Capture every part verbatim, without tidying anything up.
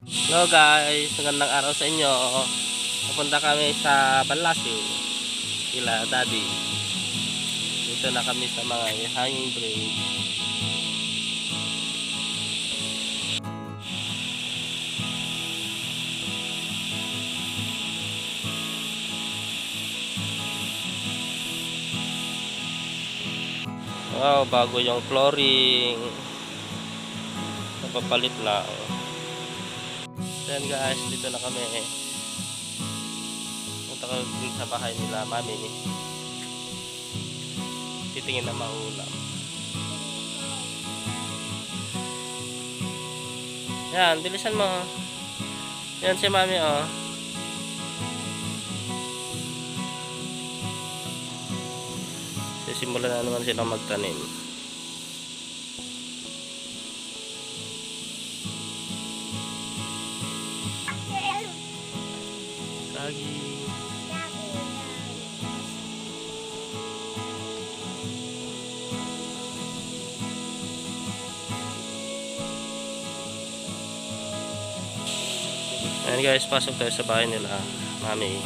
Hello guys, magandang araw sa inyo. Papunta kami sa Balasio, kila Daddy. Dito na kami sa mga hanging bridge. Wow, bago yung flooring. Napapalit lang. Then guys, dito na kami. Punta kami dun sa bahay nila Mami. Titingin na maulam. Yan, bilisan mo. Yan si Mami, oh. Sisimulan na naman silang magtanim. Saging. Ayan guys, pasok tayo sa bahay nila Mami.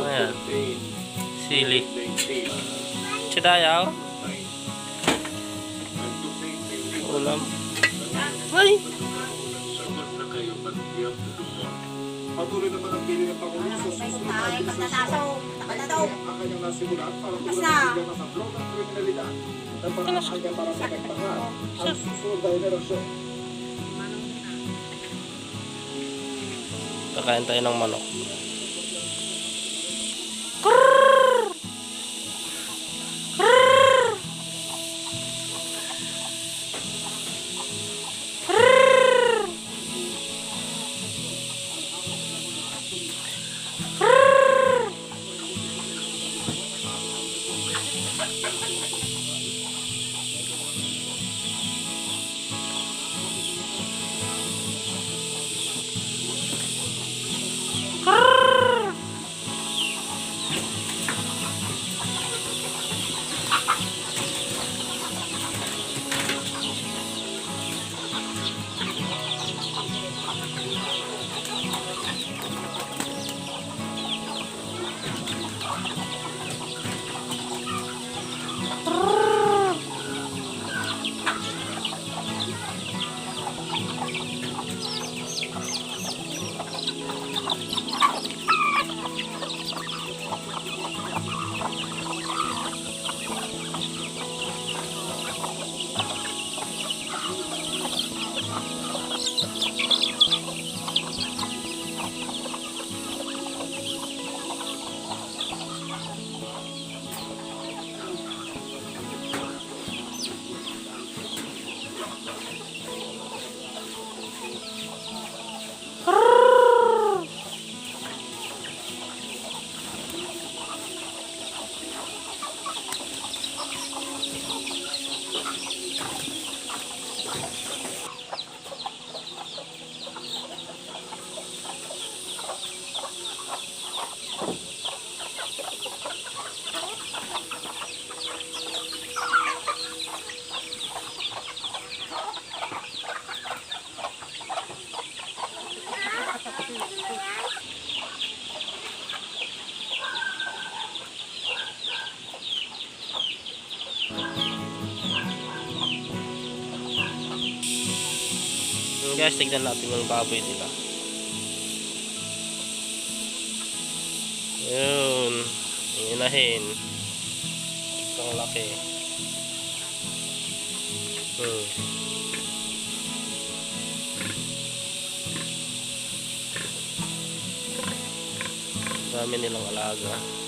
Ayan. Sili. Sidayaw. Ulam. Ay! Patuloy naman ang pili ng Pangulo sa susunod na administrasyon. Ang kanyang nasimulan para lumaban sa droga at kriminalidad. Ang pangangailangan para protektahan ang susunod na henerasyon. Kakain tayo ng manok. Guys, tignan natin yung baboy nila. Yun. Yung inahin. Ang laki. Hmm. Dami nilang alaga.